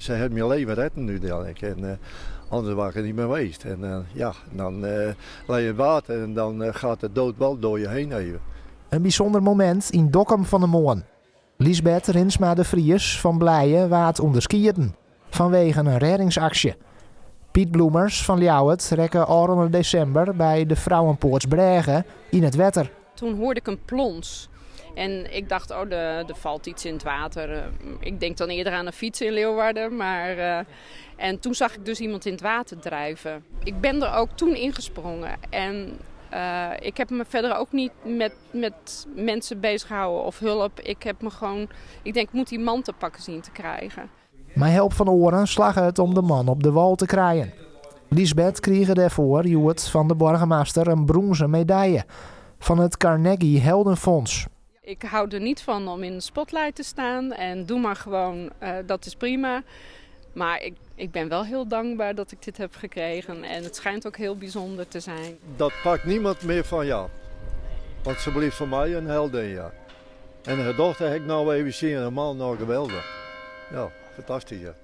Se hat myn leven retten úteinlik. En anders was ik er niet meer geweest. En ja, dan lei je in het water en dan gaat de dood wel door je heen even. In bysûnder momint yn Dokkum fan 'e moarn. Liesbeth Rinsma de Vries fan Blije waard ûnderskieden fanwegen in rêdingsaksje. Piet Bloemers fan Ljouwert rekke ôfrûne desimber by de Vrouwenpoortsbrêge yn it wetter. Toen hoorde ik een plons. En ik dacht, oh, er valt iets in het water. Ik denk dan eerder aan een fiets in Leeuwarden. Maar, en toen zag ik dus iemand in het water drijven. Ik ben er ook toen ingesprongen. En ik heb me verder ook niet met mensen bezig gehouden of hulp. Ik heb me gewoon, ik denk, ik moet die man te pakken zien te krijgen. Mei help fan oaren slagge it om de man op de wâl te krijen. Liesbeth krige dêrfoar hjoed fan de boargemaster in brûnzen medaille fan it Carnegie Heldenfonds. Ik hou er niet van om in de spotlight te staan en doe maar gewoon, dat is prima. Maar ik ben wel heel dankbaar dat ik dit heb gekregen en het schijnt ook heel bijzonder te zijn. Dat pakt niemand meer van jou. Want ze blijft voor mij een heldin, ja. En haar dochter heb ik nou even zien, helemaal nou geweldig. Ja, fantastisch, ja.